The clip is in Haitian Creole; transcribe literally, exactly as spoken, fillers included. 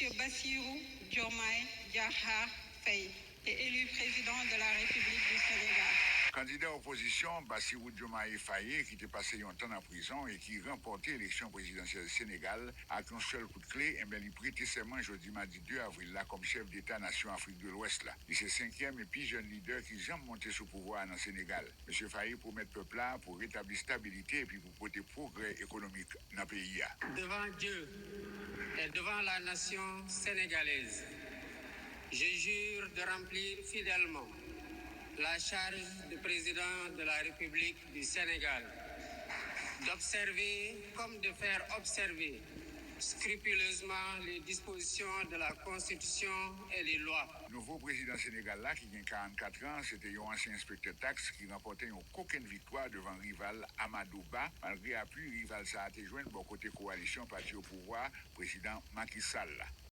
Monsieur Bassirou Diomaye Diakhar Faye est élu président de la République du Sénégal. Kandida opozisyon Bassirou Diomaye Faye, ki te pase yon tan nan prizon e ki ranpòte eleksyon prezidansyèl Senegal ak yon sèl kout kle, enben, li prete sèman jodi madi de avril la kòm chèf deta nasyon Afrik de Lwès la. Li se senkyèm e pi jèn lidè ki janm monte sou pouvwa a nan Senegal. Mesye Faye pwomèt pèp la pou retabli stabilite epi pou pote pwogrè ekonomik nan peyi a. Devant Dieu et devant la nation sénégalaise, je jure de remplir fidèlement la charge de président de la République du Sénégal, d'observer comme de faire observer scrupuleusement les dispositions de la Constitution et des lois. Nouvo prezidan Senegal la, ki gen karannkat an, se te yon ansyen enspektè taks ki ranpòte yon kokenn viktwa devan rival Amadou Ba, malgre apui rival sa a te jwenn bò kote kowalisyon pati o pouvwa, prezidan Macky Sall la.